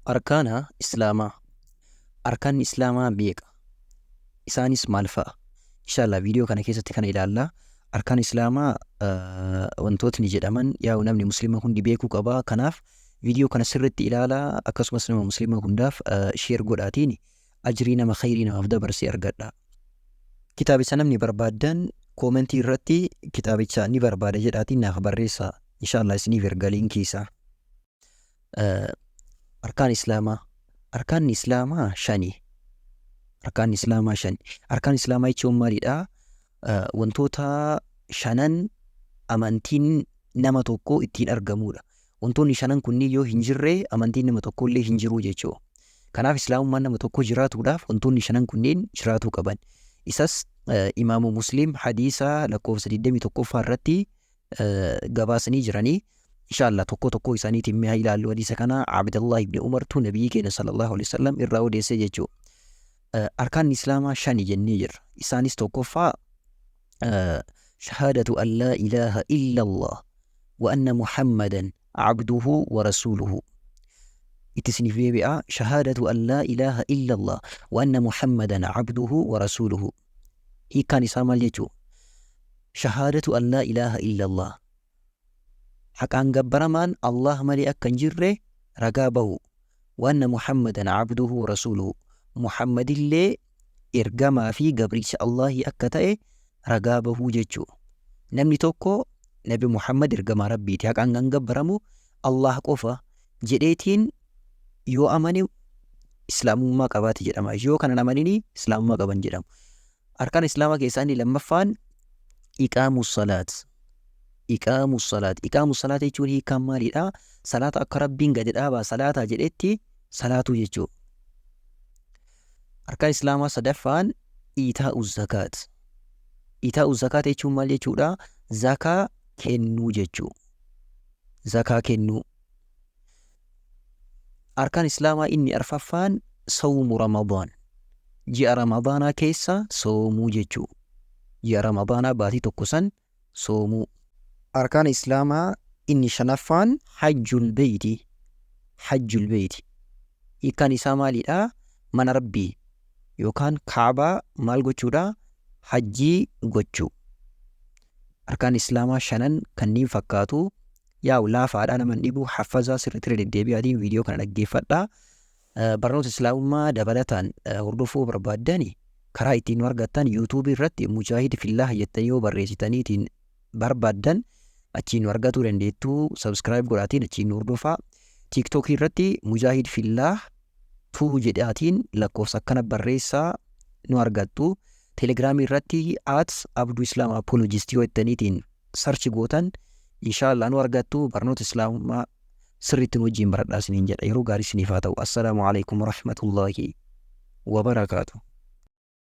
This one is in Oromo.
Arkaana Islaamaa. Arkaanni Islaamaa meeqa? Isaanis maal fa'a? Inshallah viidiyoo kana keessatti kana ilaalla. Arkaan Islaamaa wantootni jedhaman yaa'u namni Musliima hundi beekuu qaba. Kanaaf viidiyoo kana sirriitti ilaalaa, akkasumas nama Musliima hundaaf share godhaatiin ajrii nama khayrii namaaf dabarsee argadha. Kitaabicha namni barbaaddan koomentii irratti "Kitaabicha ni barbaada" jedhaatiin naaf barreessaa. Inshallah isiniif erga liinkii isaa. Arkaan Islaamaa. Arkaanni Islaamaa shani. Arkaanni Islaamaa shani. Arkaan Islaamaa jechuun maalidha? Wantoota shanan amantiin nama tokkoo ittiin argamudha. Wantoonni shanan kunniin yoo hin jirre, amantiin nama tokko illee hin jiru jechuudha. Kanaaf Islaamummaan nama tokko jiraatuudhaaf wantoonni shanan kunneen jiraatuu qaban. Isas Imaamu Muslim hadiisa lakkoofsa 21ffaa irratti gabaasanii jiranii. Inshallah tokko tokko isaaniitiin mee haa ilaallu hadiisa kana. Abdallah ibn Umartu nabiyyi keenya sallallahu alaihi wasallam irraa odeessee jechuudha. Arkaanni Islaamaa shani jennee jirra. Isaanis tokkoffaa shahaadatu an laa ilaaha illa Allah wa anna Muhammadan abduhu wa rasuuluhu. Itti isiniif deebi'a: shahaadatu an laa ilaaha illa Allah wa anna Muhammadan abduhu wa rasuuluhu. Hiikkaan isaa maal jechuu? Shahaadatu an laa ilaaha illa Allah. Haqaan gabbaramaan Allah malee akka hin jirre ragaa bahu. Wa anna Muhammadan abduhu wa rasuuluhu. Muhammadillee ergamaa fi gabricha Allahii akka ta'e ragaa bahuu jechuu. Namni tokko Nabi Muhammad ergamaa Rabbiiti, haqaan kan gabbaramu Allah qofa jedheetiin yoo amane, Islaamummaa qabaate jedhama. Yoo kana hin amanini, Islaamummaa qaban jedhamu. Arkaan Islaamaa keessaa inni lammaffaan iqaamu salaat. Iqaamu salaat. Iqaamu salaat jechuun hiikkaan maalidha? Salaata akka Rabbiin gadi dhaabaa salaataa jedhetti salaatuu jechuudha. Arkaan Islaamaa sadaffaan iitaa'u zakaat. Iitaa'u zakaat jechuun maal jechuudha? Zakaa kennuu jechuudha. Zakaa kennuu. Arkaan Islaamaa inni arfaffaan sawmu Ramadaan. Ji'a Ramadaanaa keessa soomuu jechuudha. Ji'a Ramadaanaa baatii tokko san soomuu. Arkaan Islaamaa inni shanaffaan hajjul beeyti. Hajjul beeyti. Hiikkaan isaa maalidha? Mana Rabbii yookaan Kaabaa maal gochuudha? Hajjii gochuu. Arkaan Islaamaa shanan kanneen fakkaatu. Yaa'u laafaadha, nama hin dhibu. Haffazaa sirriitti irra deddeebi'aatiin viidiyoo kana dhaggeeffadhaa. Barnoota Islaamummaa dabalataan hordofuu barbaaddani karaa ittiin nu argattan, yuutuubii irratti Mujaahid Fillaah jettanii yoo barreessitaniitiin barbaaddan, achiin nu argatuu dandeettu. Subscribe godhaatiin achiin nu hordofaa. Tiiktookii irratti Mujaahid Fillaah tuu jedhaatiin lakkoofsa akkana barreessaa, nu argattu. Telegiraamii irratti @AbduIslamApologist yoo jettaniitiin search gootan, inshaallah nu argattu. Barnoota Islaamummaa sirriitti nu wajjin baradhaa isiniin jedha. Yeroo gaarii isiniif haa ta'u. Assalaamu alaikum warahmatullaahi wabarakaatu.